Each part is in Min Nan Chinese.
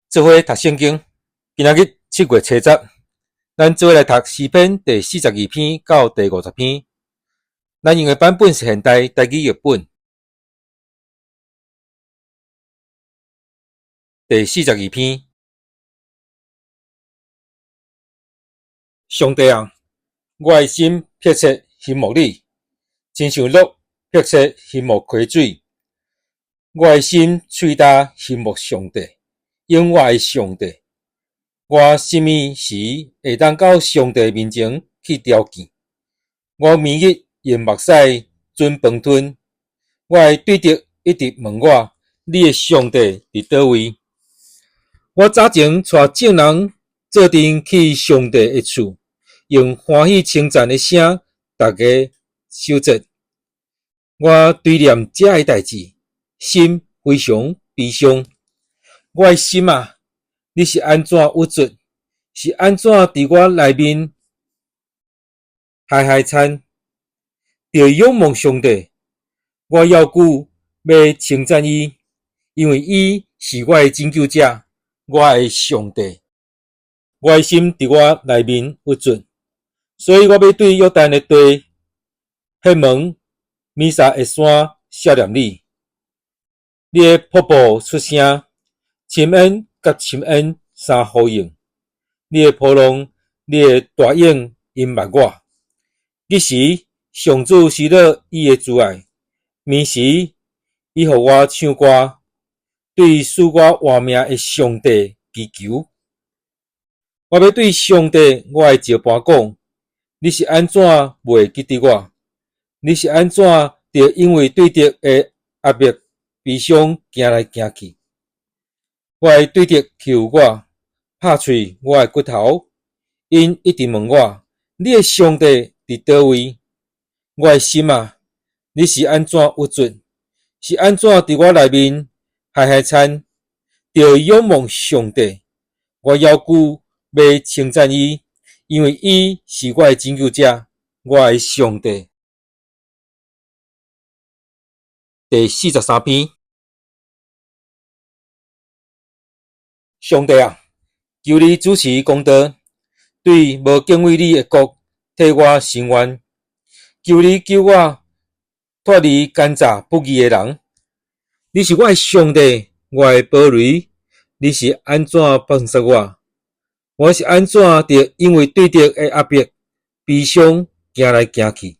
做伙讀聖經，今仔日7月70，咱做伙來讀詩篇第42篇到第50篇。咱用的版本是現代台語譯本。第42篇，上帝啊，我的心迫切欣慕你，親像鹿迫切欣慕溪水。我的心喙焦欣慕上帝，永活的上帝。我啥物時會當到上帝面前去朝見？我暝日用目屎準飯吞，我的對敵一直問我：你的上帝佇佗位？我早前帶眾人做陣去上帝的厝，用歡喜稱讚的聲，逐家守節。我追念這个代誌，心非常悲傷。我的心啊，你是按怎鬱卒？是按怎佇我內面害害顫？著仰望上帝，我猶閣欲稱讚伊，因為伊是我的拯救者，我的上帝。我的心佇我內面鬱卒，所以我欲對約旦的地、赫門、米薩的山想念你。你的瀑布出聲，深淵佮深淵相呼應。你的波浪，你的大湧淹沒我。彼時，上主失落伊的慈愛，暝時，伊予我唱歌，對賜我活命的上帝祈求。我欲對上帝，我的石磐講：你是按怎袂記得我？你是按怎著因為對敵的壓迫悲傷行來行去？我的對敵欺負我，拍碎我的骨頭。𪜶一直問我：你的上帝佇佗位？我的心啊，你是按怎鬱卒？是按怎佇我內面害害顫？著仰望上帝，我猶閣欲稱讚伊，因為伊是我的拯救者，我的上帝。第43篇，上帝啊，求你主持公道，對無敬畏你的國替我伸冤。求你救我脫離奸詐不義的人。你是我的上帝，我的堡壘。你是按怎放殺我？我是按怎著因為對敵的壓迫悲傷行來行去？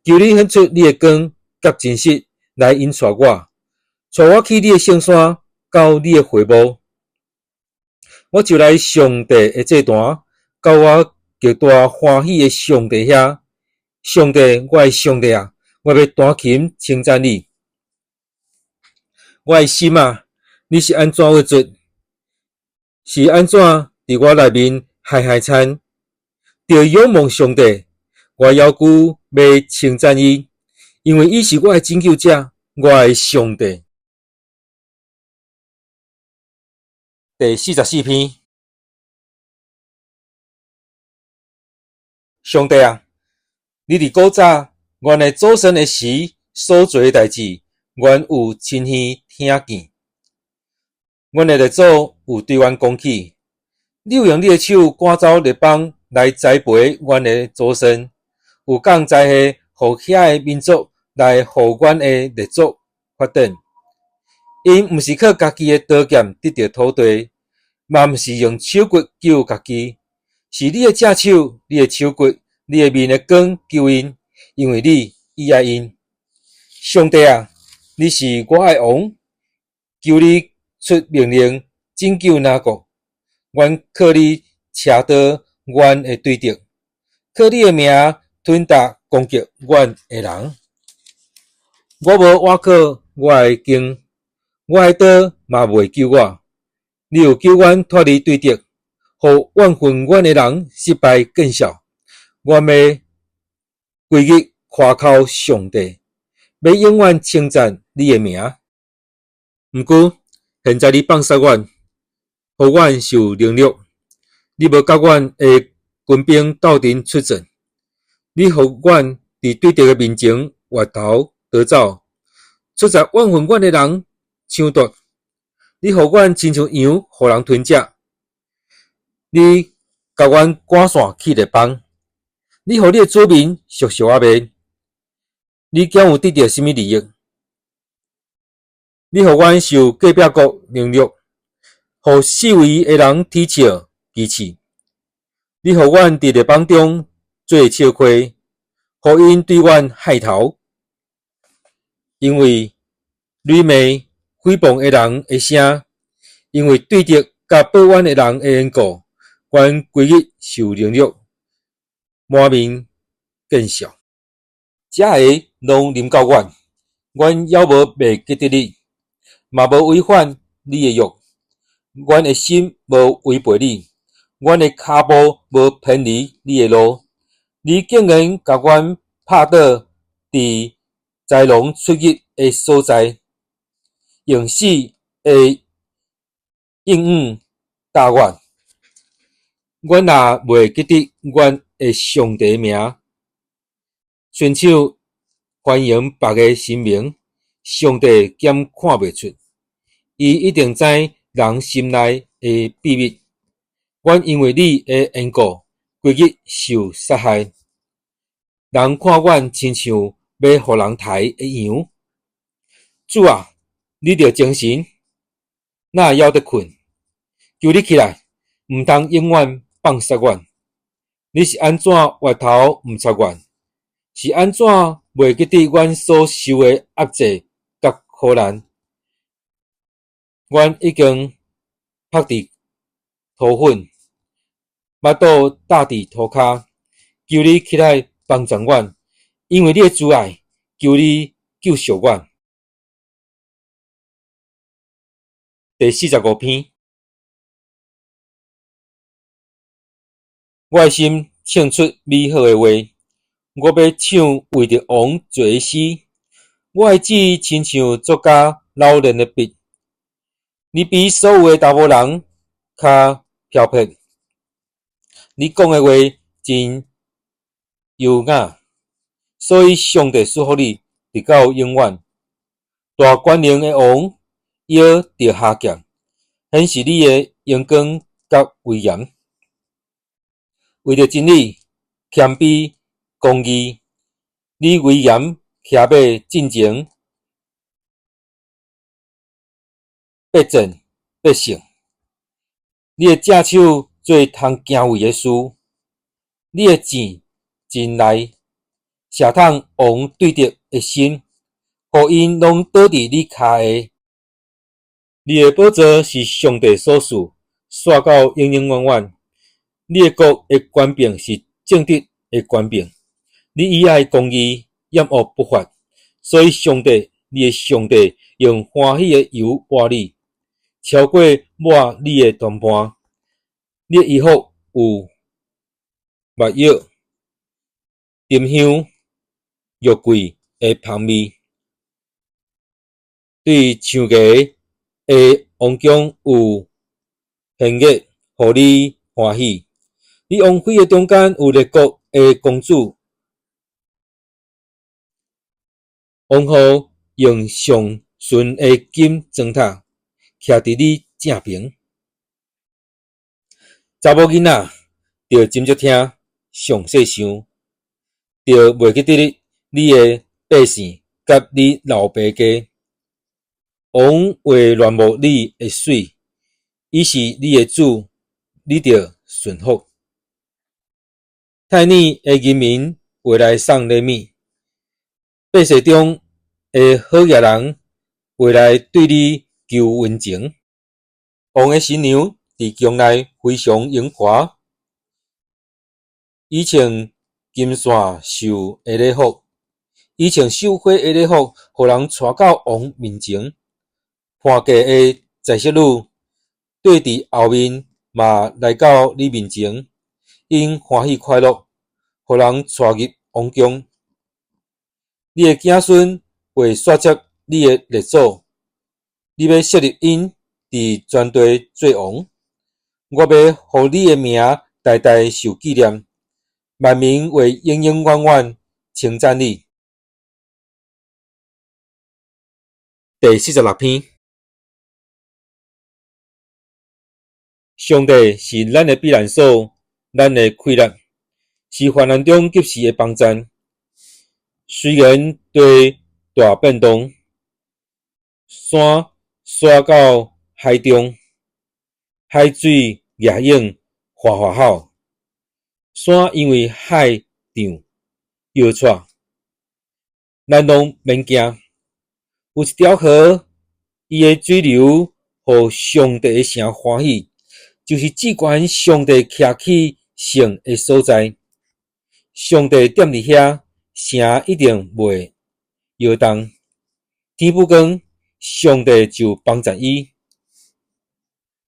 求你顯出你的光佮真實來引帶我，帶我去你的聖山，到你的會幕。我就來上帝的祭壇，到我極大歡喜的上帝遐。上帝，我的上帝啊，我欲彈琴稱讚你。我的心啊，你是按怎鬱卒？是按怎佇我內面害害顫？著仰望上帝，我猶閣欲稱讚伊，因為伊是我的拯救者，我的上帝。第44篇，上帝啊，你佇古早，阮的祖先的時所做的代誌，阮有親耳聽見。阮的列祖有對阮講起，你有用你的手趕走列邦來栽培阮的祖先，有降災禍予遐的民族來予阮的列祖發展。𪜶毋是靠家己的刀劍得著土地，嘛毋是用手骨救家己，是你的正手、你的手骨、你的面的光救𪜶，因為你喜愛𪜶。上帝啊，你是我的王，求你出命令拯救雅各。阮靠你捙倒阮的對敵，靠你的名吞逐攻擊阮的人。我無倚靠我的弓，我的刀嘛袂救我。你有救阮脫離對敵，予怨恨阮的人失敗見笑。我欲規日誇口上帝，欲永遠稱讚你的名。毋過現在你放殺阮，予阮受凌辱。你無佮阮的軍兵鬥陣出戰，你予阮佇對敵的面前回頭逃走，出在怨恨阮的人搶奪。你予阮親像羊予人吞食，你共阮趕散去列邦，你予你的子民俗俗仔賣，你敢有得著啥物利益？你予阮受隔壁國凌辱，予四圍的人恥笑歧視。你予阮佇列邦中做笑話，予𪜶對阮害頭。因為辱罵誹謗的人的聲，因為對敵佮報怨的人的緣故，阮規日受凌辱，滿面見笑。這个攏臨到阮，阮猶無袂記得你，嘛無違反你的約。阮的心無違背你，阮的跤步無偏離你的路。你竟然共阮拍倒佇豺狼出入的所在，用死的陰影罩阮。阮若袂記得阮的上帝名，伸手歡迎別个神明，上帝敢看袂出？伊一定知人心內的秘密。阮因為你的緣故，規日受殺害。人看阮親像欲予人刣的羊。主啊，你著精神，哪會猶佇睏？求你起來，毋通永遠放殺阮。你是按怎越頭毋插阮？是按怎袂記得阮所受的壓制佮苦難？阮已經曝佇塗粉，腹肚罩佇塗跤。求你起來幫助阮，因為你的慈愛，求你救贖阮。第45篇，我的心唱出美好的話，我欲唱為著王做的詩。我的舌親像作家老練的筆，你比所有的查某人較飄撇。你講的話真優雅，所以上帝賜福你，直到永遠。大權能的王腰著哈劍，顯示你的榮光佮威嚴。為著真理、謙卑、公義，你威嚴騎馬進前，必戰必勝。你的正手做通敬畏的事，你的箭真利，射通王對敵的心，予𪜶攏倒佇你跤下。你的寶座是上帝所賜，紲到永永遠遠。你的國的權柄是正直的權柄，你喜愛公義，厭惡不法，所以上帝，你的上帝用歡喜的油抹你，超過抹你的同伴。你的衣服有沒藥、沉香、肉桂的芳味，對上懸的王宮有弦樂，予你歡喜。你王妃的中間有列國的公主，王后用上純的金磚塔徛佇你正爿。查某囡仔著斟酌聽，詳細想，著袂記得你的百姓佮你老爸家。王會戀慕你的媠，伊是你的主，你著順服。泰尼的人民會來送禮物，百姓中的好額人會來對你求溫情。王的新娘佇宮內非常榮華，伊穿金線繡的禮服，伊穿繡花的禮服，予人帶到王面前。伴嫁的在室女綴佇後面嘛來到你面前，𪜶歡喜快樂，予人帶入王宮。你的子孫會續接你的列祖，你欲設立𪜶佇全地做王。我欲予你的名代代受紀念，萬民會永永遠遠稱讚你。第46篇。上帝是咱的避難所，咱的氣力，是患難中及時的幫贊。雖然地大變動，山徙到海中，海水逆湧嘩嘩吼，山因為海漲搖掣，咱攏免驚。有一條河，伊的水流予上帝的城歡喜，就是至懸上帝徛起聖的所在。上帝踮佇遐，城一定袂搖動。天不光，上帝就幫贊伊。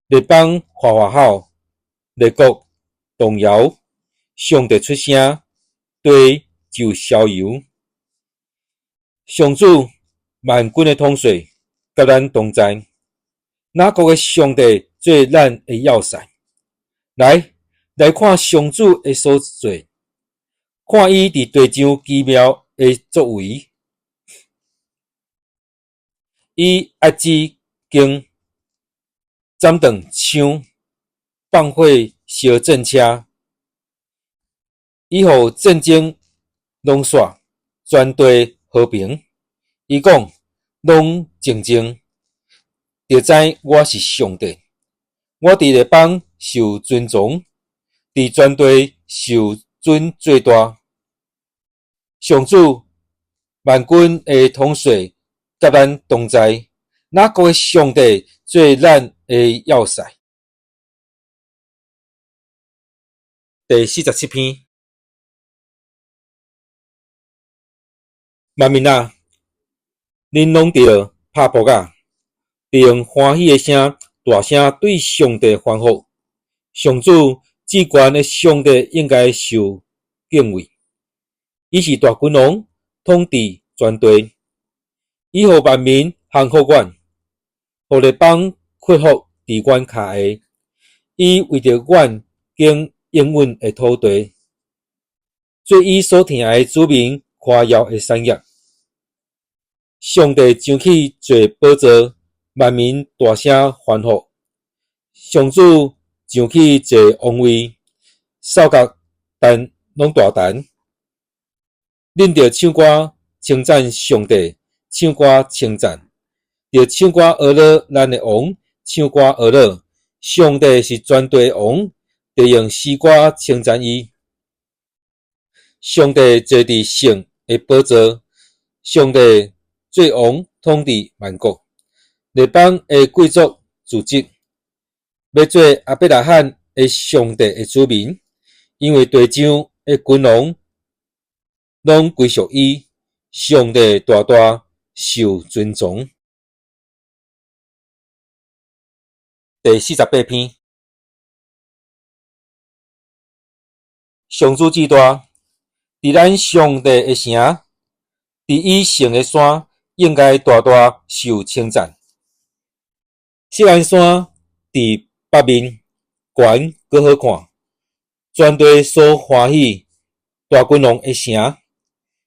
列邦嘩嘩吼，列國動搖，上帝出聲，地就消融。上主萬軍的統帥，佮咱同在。雅各的上帝做咱的要塞。來，來看上主的所做，看伊佇地上奇妙的作為。伊壓制弓，斬斷槍，放火燒戰車。伊予戰爭攏煞，全地和平。伊講，攏靜靜，就知我是上帝。我佇列邦受尊崇，佇全地受尊做大。上主萬軍的統帥佮咱同在，雅各的上帝做咱的要塞。第47篇，萬民啊，恁攏著拍噗仔，著用歡喜的聲，大聲對上帝歡呼。上主至懸的上帝應該受敬畏，伊是大君王，統治全地。伊予萬民降服阮，予列邦屈服佇阮跤下。伊為著阮經應允的土地，做伊所疼愛的子民誇耀的產業。上帝上起坐寶座，萬民大聲歡呼。上主上起坐王位，掃角但攏大彈。恁著唱歌稱讚上帝，唱歌稱讚，著唱歌呵咾咱的王，唱歌呵咾。上帝是全地的王，著用詩歌稱讚伊。上帝坐佇聖的寶座，上帝做王統治萬國，列邦的貴族組織，欲做亞伯拉罕的上帝的子民，因為地上的君王攏歸屬伊，上帝大大受尊崇。第48篇，上主至大，佇咱上帝的城，佇伊聖的山，應該大大受稱讚。錫安山佇北面，懸閣好看，全地所歡喜，大君王的城。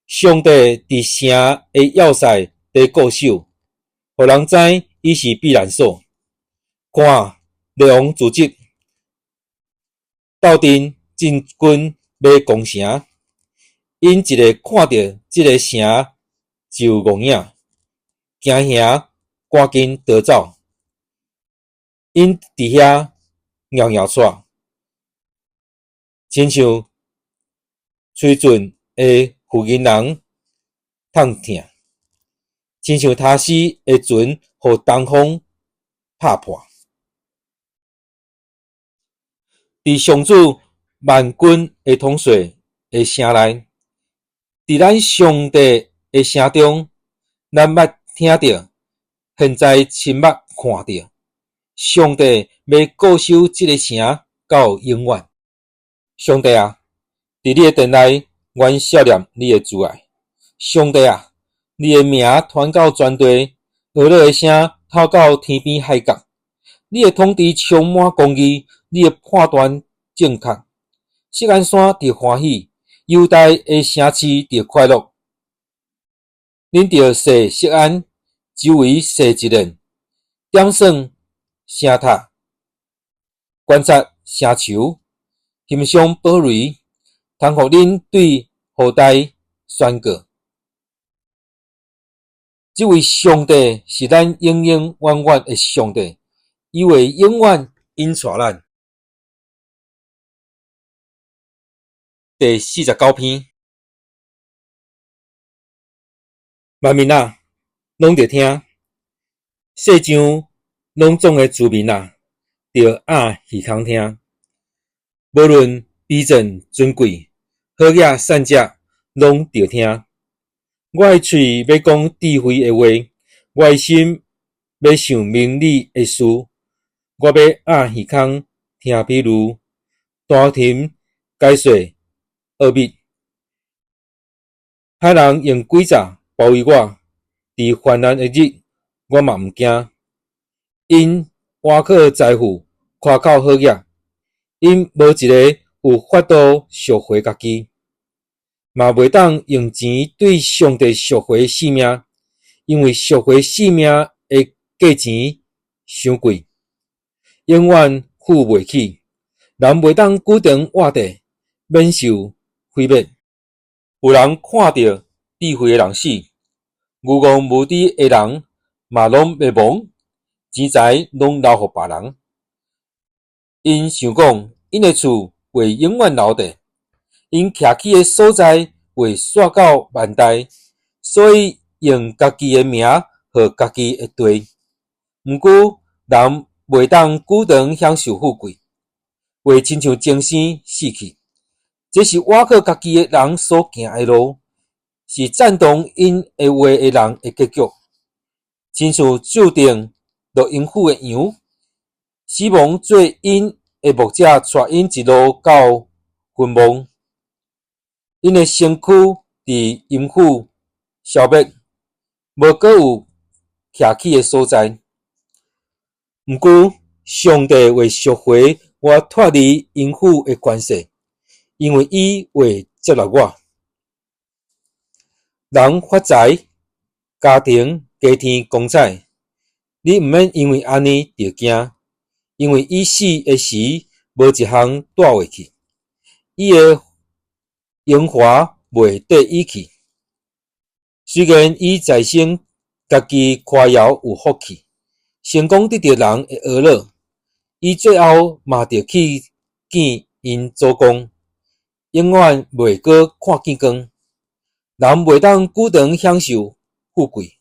上帝佇城的要塞佇固守，予人知伊是避難所。看，列王組織鬥陣進軍欲攻城，𪜶一下看著這个城就戇影，驚嚇趕緊逃走。𪜶佇遐搖搖掣，親像吹盡的婦人人痛疼，親像他施的船予東風拍破。佇上主萬軍的統帥的城內，佇咱上帝的城中，咱捌聽著，現在親目看著，上帝欲固守這个城到永遠。上帝啊，佇你的殿內，阮數念你的慈愛。上帝啊，你的名傳到全地，呵咾的聲透到天邊海角。你的統治充滿公義，你的判斷正確。錫安山著歡喜，猶大的城市著快樂。恁著踅錫安，周圍踅一輪，點算城塔，懸觀察星球，欣賞寶雷，通予恁對雨台宣告。這位上帝是咱永永遠遠的上帝，伊會永遠引帶咱。第49篇，萬民啊，攏著聽；世上攏總的子民啊，著掩耳孔聽。無論卑賤尊貴，好額散者，攏著聽。我的喙欲講智慧的話，我的心欲想明理的事。我欲掩耳孔聽比喻，彈琴解說奧秘。歹人用詭詐包圍我，佇患難的日，我嘛毋驚。𪜶倚靠財富，誇口好額，𪜶無一个有法度贖回家己，嘛袂當用錢對上帝贖回性命，因為贖回性命的價錢傷貴，永遠付袂起。人袂當久長活著，免受毀滅。有人看著智慧的人死，愚戇無知的人嘛攏滅亡，錢財攏留予別人。𪜶想講，𪜶的厝會永遠留著，𪜶徛起的所在會紲到萬代，所以用家己的名號家己的地。毋過人袂當久長享受富貴，會親像精生死去。這是倚靠家己的人所行的路，是贊同𪜶的話的人的結局。親像注定落陰府的羊，死亡做𪜶的牧者，帶𪜶一路到墳墓。𪜶的身軀佇陰府消滅，無閣有徛起的所在。毋過，上帝會贖回我脫離陰府的權勢，因為伊會接納我。人發財，家庭加添光彩，你毋免因為按呢就驚，因為伊死的時，無一項帶回去，伊的榮華袂綴伊去。雖然伊在生家己誇耀有福氣，成功得著人的呵咾，伊最後嘛著去見𪜶祖公，永遠袂閣看見光。人袂當久長享受富貴，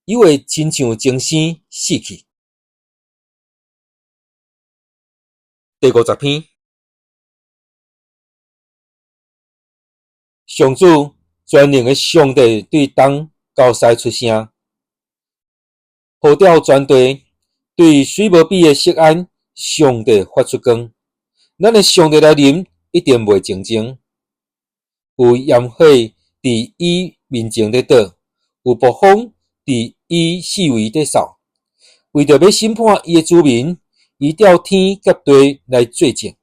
伊會親像精生死去。第50篇，上主全能的上帝對東到西出聲，呼叫全地，對水無比的錫安，上帝發出光。咱的上帝來臨，一定袂靜靜。有炎火佇伊面前咧倒，有暴風佇伊四圍咧掃。為著欲審判伊的子民，伊照天佮地來作證。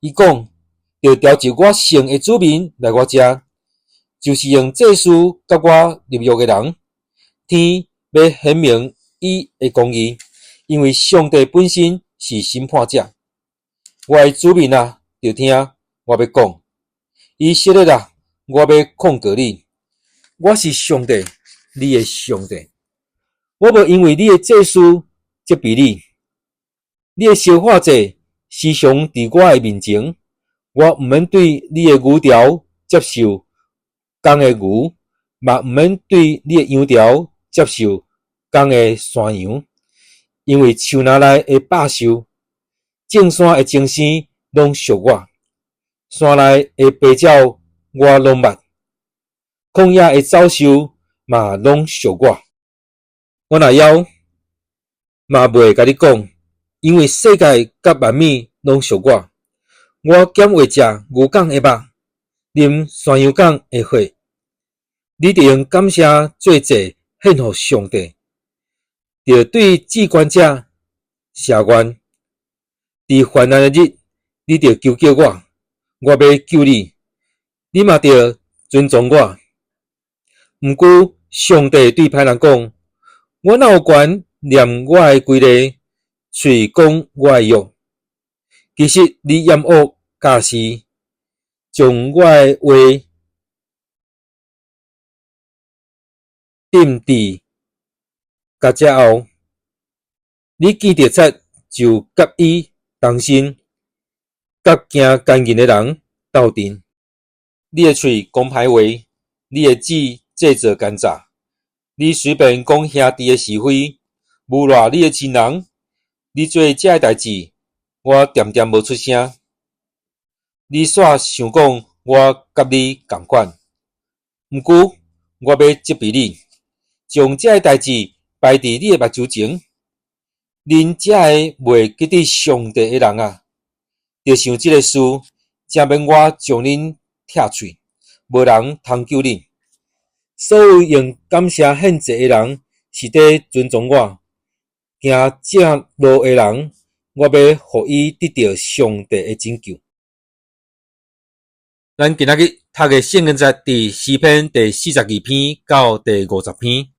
伊講：著召集我聖的子民來我遮，就是用祭司佮我立約的人。天欲顯明伊的公義，因為上帝本身是審判者。我的子民啊，著聽我欲講。以色列啊，我欲控告你。我是上帝，你的上帝。我無因為你的祭司責備你，你的燒化祭時常佇我的面前。我毋免對你的牛犢接受公的牛，嘛毋免對你的羊犢接受公的山羊，因為樹林內的百獸、眾山的精生攏屬我，山內的白鳥我攏捌，曠野的走獸嘛攏屬我。我若枵，嘛袂共你講，因為世界佮萬物攏屬我。我減會食牛犅的肉，啉山羊犅的血。你著用感謝做祭獻予上帝，著對至懸者謝願。佇患難的日，你著求叫我，我欲救你，你嘛著尊崇我。毋過，上帝對歹人講：我哪有權念我的規例，喙講我的約？其實你厭惡教示，將我的話釘佇鵰隻後。你見著賊就佮伊同身，佮行姦淫的人鬥陣。你的喙講歹話，你的舌製造奸詐。你隨便講兄弟的是非，侮辱你的親人。你做這个代誌，我恬恬無出聲。你煞想講我佮你仝款，毋過我欲責備你，將這个代誌擺佇你的目睭前。恁這个袂記得上帝的人啊，著想這个事，才免我將恁拆碎，無人通救恁。所有用感謝獻祭的人，是佇尊重我；行正路的人，我欲予伊得著上帝的拯救。咱今仔日讀的聖經節佇詩篇第42篇到第50篇。